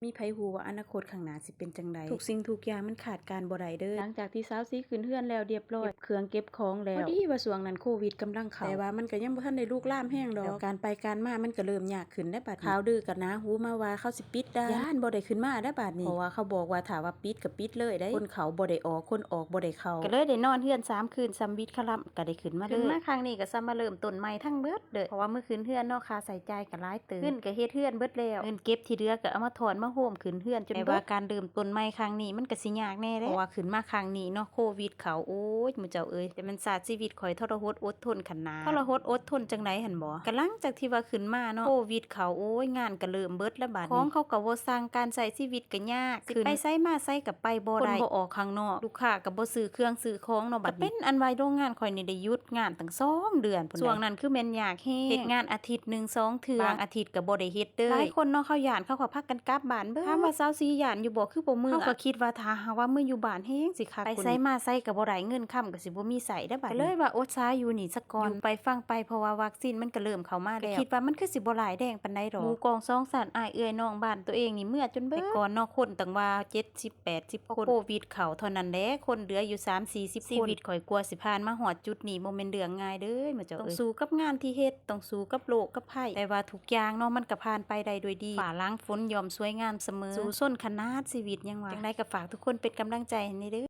ມີໃຜຮູ້ວ່າອະນາຄົດຂ້າງໜ້າຊິເປັນຈັ່ງໃດ? ທຸກສິ່ງທຸກຢ່າງມັນຂາດການບໍ່ໄດ້ເດີ. ຫຼັງຈາກທີ່ສາວສີຂຶ້ນເຮືອນແລ້ວຮຽບຮ້ອຍ ເກັບເຄື່ອງເກັບຂອງແລ້ວ ພໍດີວ່າຊ່ວງນັ້ນໂຄວິດກຳລັງເຂົ້າ ແຕ່ວ່າມັນກໍຍັງບໍ່ທັນໄດ້ລຸກລາມແຮງດອກ ແລ້ວການໄປການມາມັນກໍເລີ່ມຍາກຂຶ້ນແລ້ວບາດນີ້ ຂ່າວລືກໍໜາຫູມາວ່າເຂົາຊິປິດດ່ານ ຢ້ານບໍ່ໄດ້ຂຶ້ນມາແລ້ວບາດນີ້ ເພາະວ່າເຂົາບອກວ່າຖ້າວ່າປິດກໍປິດເລີຍເດ້ ຄົນເຂົ້າບໍ່ໄດ້ອອກ ຄົນອອກບໍ່ໄດ້ເຂົ້າ ກໍເລີຍໄດ້ນອນເຮືອນສາມຄືນ ສ່ຳວິດຄະລຳກໍໄດ້ຂຶ້ນມາເລີຍ ຂຶ້ນມາຄັ້ງນີ້ກໍສ່ຳມາເລີ່ມຕົ້ນໃໝ່ທັງເບິດ ເດີ ເພາະວ່າມື້ຂຶ້ນເຮືອນເນາະ ຄ່າໃຊ້ຈ່າຍກໍຫຼາຍເຕີບ ເງິນກໍເຮັດເຮືອນເບິດແລ້ວ ເງິນເກັບທີ່ເຫຼືອກໍເອົາມາຖອນມາໂຮມຂຶ້ນເຮືອນຈົນເບິດ ແຕ່ວ່າການເລີ່ມຕົ້ນໃໝ່ຄັ້ງນີ້ມັນກໍຊິຍາກແດ່ເດ້ ເພາະວ່າຂຶ້ນມາຄັ້ງນີ້ເນາະ ໂຄວິດເຂົ້າ ໂອ້ຍ ໝູ່ເຈົ້າເອີຍ ແຕ່ມັນຊາດຊີວິດຂ້ອຍທໍລະຫົດອົດທົນຂະໜາດ ທໍລະຫົດອົດທົນຈັ່ງໃດຫັ້ນບໍ ກໍຫຼັງຈາກທີ່ວ່າຂຶ້ນມາເນາະ ໂຄວິດເຂົ້າ ໂອ້ຍ ງານກໍເລີ່ມເບິດແລ້ວບາດນີ້ ຂອງເຂົາກໍບໍ່ສັ່ງ ການໃຊ້ຊີວິດກໍຍາກ ຊິໄປໃສມາໃສກໍໄປບໍ່ໄດ້ ຄົນບໍ່ອອກຂ້າງນອກ ລູກຄ້າກໍບໍ່ຊື້ເຄື່ອງຊື້ຂອງເນາະ ບາດນີ້ ກໍເປັນອັນວ່າໂຮງງານຂ້ອຍນີ້ໄດ້ຢຸດງານຕັ້ງສອງເດືອນພຸ້ນ ຊ່ວງນັ້ນຄືແມ່ນຍາກແຮງ ເຮັດງານອາທິດໜຶ່ງສອງເທື່ອ ບາງອາທິດກໍບໍ່ໄດ້ເຮັດເລີຍ ຫຼາຍຄົນເນາະ ເຂົາຢ້ານ ເຂົາກໍພາກັນກັບບ້ານເບິດ ຖາມວ່າສາວສີຢ້ານຢູ່ບໍ່ ຄືບໍ່ເມືອ ເຮົາກໍຄິດວ່າຖ້າຫາກວ່າເມືອຢູ່ບ້ານແຮງຊິຄັກ ໄປໃສມາໃສກໍບໍ່ໄດ້ ເງິນຄຳກໍຊິບໍ່ມີໃຊ້ເດ້ບາດນີ້ ກໍເລີຍວ່າອົດສາຢູ່ນີ້ສາກ່ອນ ຢູ່ໄປຟັງໄປ ເພາະວ່າວັກຊີນມັນກໍເລີ່ມເຂົ້າມາແລ້ວ ກໍຄິດວ່າມັນຄືຊິບໍ່ຮ້າຍແຮງປານໃດດອກ ໝູ່ກອງສອງຊັ້ນ ອ້າຍເອື້ອຍນ້ອງບ້ານຕົວເອງນີ້ເມືອຈົນເບິດ ແຕ່ກ່ອນເນາະ ຄົນຕັ້ງວ່າເຈັດສິບ ແປດສິບຄົນ ໂຄວິດເຂົ້າເທົ່ານັ້ນແຫຼະ ຄົນເຫຼືອຢູ່ສາມສີ່ສິບຄົນ ຊີວິດຂ້ອຍກວ່າຊິຜ່ານມາຮອດຈຸດນີ້ ບໍ່ແມ່ນເລື່ອງງ່າຍເດີ ໝູ່ເຈົ້າເອີຍ ຕ້ອງສູ້ກັບງານທີ່ເຮັດ ຕ້ອງສູ້ກັບໂລກກັບໄພ ແຕ່ວ່າທຸກຢ່າງເນາະ ມັນກໍຜ່ານໄປໄດ້ດ້ວຍດີ ຟ້າຫຼັງຝົນຍ່ອມສວຍງາມສະເໝີ ສູ້ຊົນຂະໜາດ ຊີວິດຍັງວ່າ ຈັ່ງໃດກໍຝາກທຸກຄົນເປັນກຳລັງໃຈໃຫ້ແດ່ເດີ.